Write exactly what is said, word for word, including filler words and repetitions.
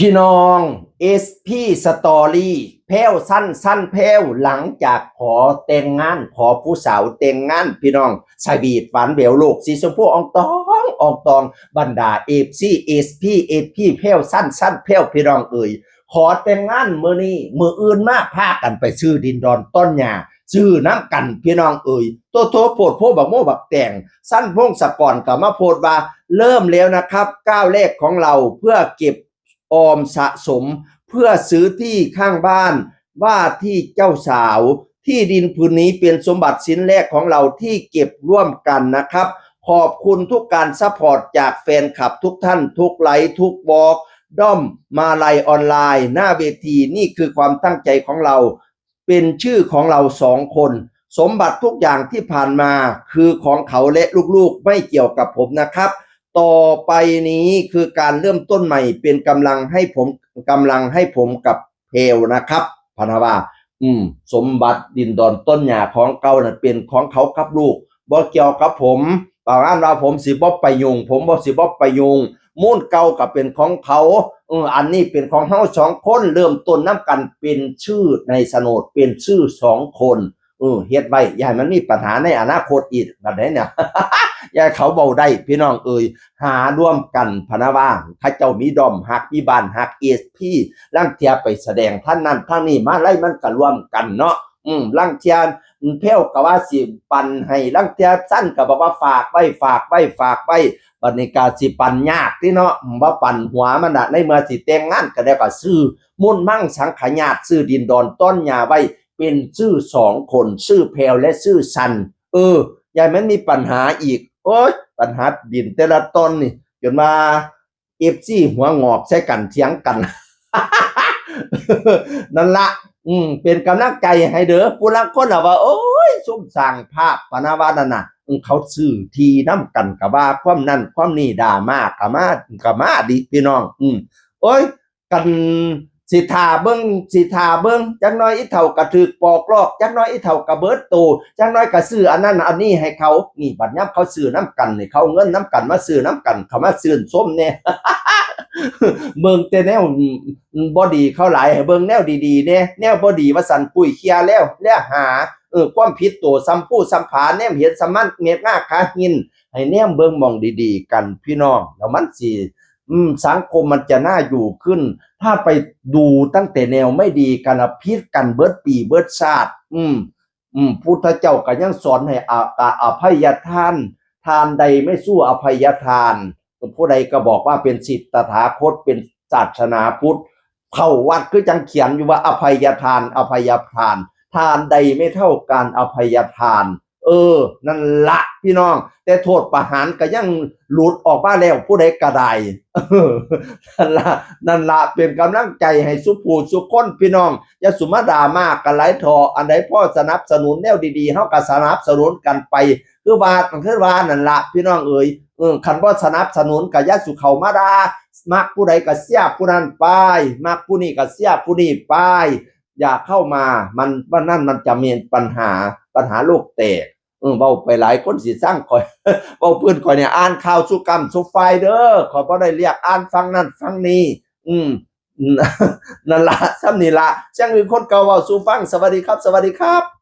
พี่น้อง เอสพี Story แพรว สั้น สั้น แพรว หลังจากขอแต่งงาน ขอผู้สาวแต่งงาน พี่น้อง สวีทหวานแหวว โลกสีชมพูอ่องตองอ่องตอง บรรดา เอฟซี เอสพี เอสพี แพรว สั้น สั้น แพรว พี่น้องเอ๋ย ขอแต่งงานมื้อนี้ มื้ออื่นมาพากันไปซื้อดินดอนต้นหญ้า ซื้อน้ำกันพี่น้องเอ๋ย โตโตโพดโพบักโมบักแตง สั้นพงศกรก็มาโพสต์ว่า เริ่มแล้วนะครับ ก้าวแรกของเราเพื่อเก็บออมสะสม เพื่อซื้อที่ข้างบ้าน ว่าที่เจ้าสาว ที่ดินผืนนี้เป็นสมบัติชิ้นแรกของเราที่เก็บร่วมกันนะครับ ขอบคุณทุกการซัพพอร์ตจากแฟนคลับทุกท่าน ทุกไลค์ ทุกวอล์ก ด้อมมาลัยออนไลน์ หน้าเวที นี่คือความตั้งใจของเรา เป็นชื่อของเราสองคน สมบัติทุกอย่างที่ผ่านมาคือของเขาและลูกๆ ไม่เกี่ยวกับผมนะครับ ต่อไปนี้คือการเริ่มต้นใหม่ เป็นกำลังให้ผม กำลังให้ผมกับแพรวนะครับ พะนะว่า อืม สมบัติดินดอนต้นหญ้าของเก่านั้นเป็นของเขากับลูก บ่เกี่ยวกับผม ประมาณว่าผมสิบ่ไปยุ่ง ผมบ่สิบ่ไปยุ่ง มูลเก่าก็เป็นของเขา เออ อันนี้เป็นของเฮาสองคน เริ่มต้นนำกัน เป็นชื่อในโฉนด เป็นชื่อสองคน เออ เฮ็ดไว้ อย่าให้มันมีปัญหาในอนาคตอีก แบบนี้เนี่ย อย่าให้เขาเว้าได้ พี่น้องเอ๋ย หาร่วมกัน พะนะว่า เขาเจ้ามีด้อมฮัก มีบ้านฮัก เอสพี ลางเทื่อไปแสดงทางนั้นทางนี้ มาลัยมันก็ร่วมกันเนาะ อืม ลางเทื่อแพรวก็ว่าสิปันให้ ลางเทื่อสั้นก็บอกว่าฝากไว้ ฝากไว้ ฝากไว้ บัดนี้ก็สิปันยากติเนาะ บ่ปันหัวมันน่ะ ในเมื่อสิแต่งงานก็แล้วก็ซื้อมูลมังสังขยาต ซื้อดินดอนต้นหญ้าไว้ เป็นชื่อสองคน ชื่อแพรวและชื่อสั้น เออ อย่าให้มันมีปัญหาอีก โอ๊ย ปัญหาดินแต่ละต้นนี่ จนว่า เอฟซี หัวงอกใส่กัน เถียงกัน นั่นละ อืม เป็นกำลังใจให้เด้อ ผู้ลางคนน่ะว่า โอ๊ย ซุมสร้างภาพ พะนะว่านั่นน่ะ อืม เขาซื้อที่นำกันก็ว่าความนั่นความนี่ ดราม่าก็มา ก็มาดิพี่น้อง อืม โอ๊ย กัน สิท่าเบิ่ง สิท่าเบิ่ง จักหน่อยอีเฒ่าก็ถืกปอกลอก จักหน่อยอีเฒ่าก็เบิดโต จักหน่อยก็ซื้ออันนั้นอันนี้ให้เขา นี่บัดยามเขาซื้อนำกันนี่ เขาเอาเงินนำกันมาซื้อนำกัน เขามาชื่นชมแน่ เบิ่งแต่แนวบ่ดีเขาหลาย ให้เบิ่งแนวดีๆแน่ แนวบ่ดีว่าซั่น ปุ้ยเคลียร์แล้ว แล้วหา เออ ความผิดโตส่ำผู้ส่ำผา แนมเห็นส่ำมันเม็ดงาขาหิน ให้แนมเบิ่งหม่องดีๆกันพี่น้อง แล้วมันสิ อืม สังคมมันจะน่าอยู่ขึ้น ถ้าไปดูตั้งแต่แนวไม่ดีกันละ ผิดกันเบิดปีเบิดชาติ อืม อืม พุทธเจ้าก็ยังสอนให้อ อ อภัยทาน ทานใดไม่สู้อภัยทาน ผู้ใดก็บอกว่าเป็นศิษย์ตถาคต เป็นศาสนาพุทธ เข้าวัดคือจังเขียนอยู่ว่าอภัยทาน อภัยทาน ทานใดไม่เท่าการอภัยทาน เออ นั่นละพี่น้อง แต่โทษประหารก็ยังหลุดออกมาแล้ว ผู้ใดก็ได้ เออ นั่นละ นั่นละ เป็นกำลังใจให้สุผู้สุคนพี่น้อง อย่าสุมาดราม่ากันหลายเถาะ อันใดพ่อสนับสนุนแนวดีๆ เฮาก็สนับสนุนกันไป คือว่า คือว่านั่นละพี่น้องเอ๋ย เออ คันบ่สนับสนุนก็อย่าสุเข้ามาด่า มักผู้ใดก็เชียร์ผู้นั้นไป มักผู้นี้ก็เชียร์ผู้นี้ไป อย่าเข้ามา มัน ว่านั่นมันจะมีปัญหา ปัญหาโลกแตก เออ เว้าไปหลายคนสิซังข้อย เว้าพื้นข้อยเนี่ย อ่านข่าวสู่กำสู่ฝ่ายเด้อ ข้อยบ่ได้เรียกอ่านฝั่งนั้นฝั่งนี้ อืม นั่นละ ส่ำนี้ละ จั่งอื่นคนเก่าเว้าสู่ฟัง สวัสดีครับ สวัสดีครับ